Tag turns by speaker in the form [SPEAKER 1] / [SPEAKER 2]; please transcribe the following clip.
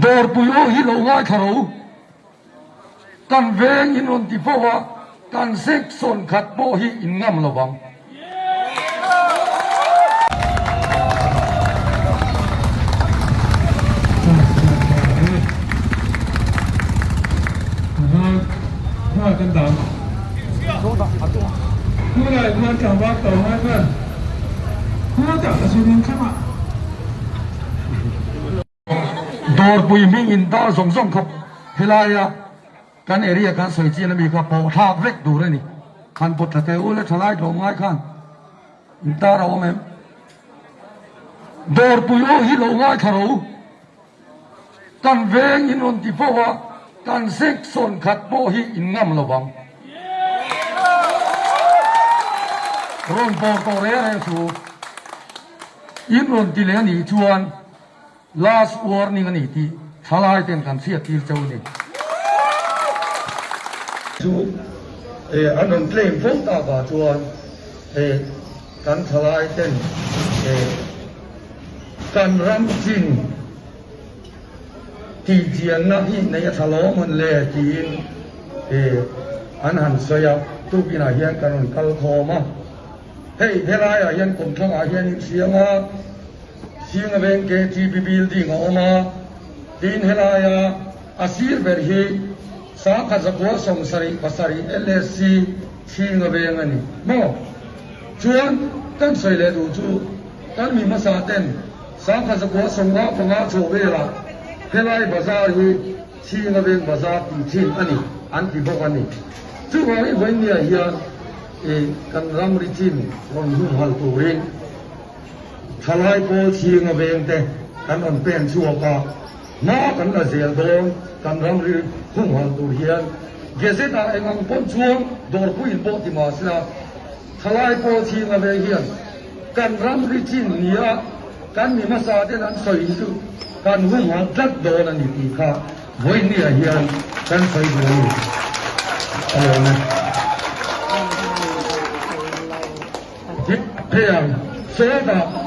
[SPEAKER 1] Dawrpui aw hi lo ngaithla ro. Kan veng in rawn ti fo a, kan section khat pawh hi in ngam lo vang. Dawrpui hming in dar zawng zawng kha helaia kan area kan sawi chian ami kha pawh thlak vek tur a ni. Khan pawt tha teh u le thalai tlawm ngai khan in tar a awm em? Dawrpui aw hi lo ngaithla ro. Kan veng in rawn ti fo a, kan section khat pawh hi in ngam lo vang. Rawn bawr tawh reng reng chu in rawn ti leh a nih chuan last warning a ni tih thalai ten kan hriat tir cheu a ni. Chu an rawn claim fo tak ah chuan kan thalai ten Kan ram chin tihchianna hi nei a tha lawm hawn le tiin an han sawi a, tukinah hian kan rawn kal khawm a. Hei helaiah hian kawmthlangah hian in siam a, Singa veng KTP building a awm a, tin helaia a sir ber hi Sangkhat zakua 77 LSC Singa veng a ni maw? Chuan kan sawi leh duh chu kan mi hmasa ten Sangkhat zakua 55 chhuah velah helai bazar hi Chhinga veng bazar tih thin a ni an ti bawk a ni. Chuvangin vawinia hian i kan ramri chin rawn humhalh turin thalai pawl Chhinga veng te kan rawn pen chhuak a, hma kan la zel dawn kan ramri humhalh tur hian Gazette ah eng ang pawn chuang dawrpuiin pawh ti mah sela, Thalai pawl chhinga ve hian kan ramri chin nia kan mi hmasa ten an sawi hi chu kan humhalh tlat dawn a ni tih kha vawinia hian kan sawi duh a ni. A lawm e. Hei ang sawtah.